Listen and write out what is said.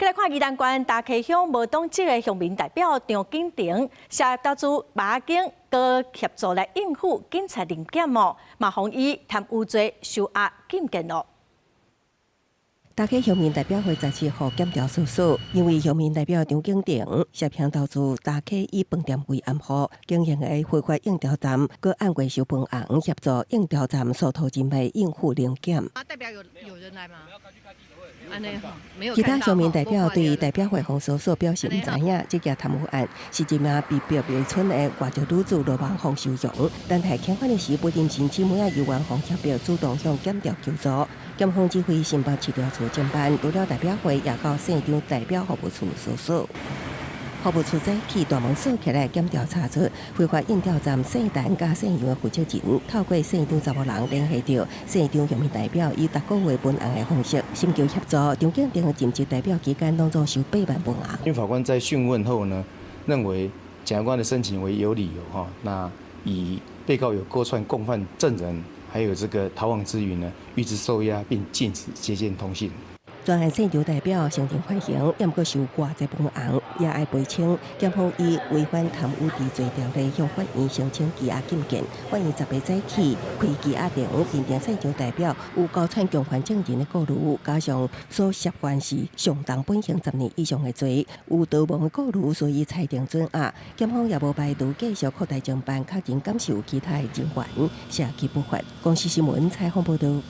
來看宜蘭縣大溪鄉無黨籍的鄉民代表張景亭，涉嫌投資螞仔間，閣協助來應付警察臨檢哦，嘛予以貪污罪收押禁見咯。大溪鄉民代表會17號檢調搜索，因為鄉民代表張景亭涉嫌投資大溪以飯店為掩護經營的非法應調站，閣按月收分紅協助應調站掃土人的應付臨檢。啊，代表有人來嗎？其他鄉民代表對代表會予搜索表示毋知影，這件貪污案是一名被逼離村的外籍女子羅萬鳳收容，但係遣返的時不認親姊妹仔由元鳳協力主動向檢調求助，檢方指揮新北市調處偵辦，除了代表會，也到縣長代表服務處搜索。服務處早起大門鎖起來，檢調查出非法應調站姓陳佮姓楊的負責人，透過縣長查某人聯繫著縣長鄉民代表，以逐個月分紅的方式，尋求協助。張景亭任職代表期間，攏總收8萬分紅。因為法官在訊問後呢，認為檢察官的申請為有理由哈，那以被告有勾串共犯證人，還有這個逃亡之虞呢，諭知收押並禁止接見通信。專案縣長代表承認犯行，毋過收偌濟分紅，也愛賠清。檢方以違反貪污治罪條例向法院申請羈押禁見。法院10日早起開羈押庭，認定縣長代表有勾串共犯證人的顧慮，加上所涉犯是相當本刑10年以上的罪，有逃亡的顧慮，所以裁定准押。檢方也無排除繼續擴大偵辦，確認敢是有其他的人員涉及不法。公視新聞採訪報導。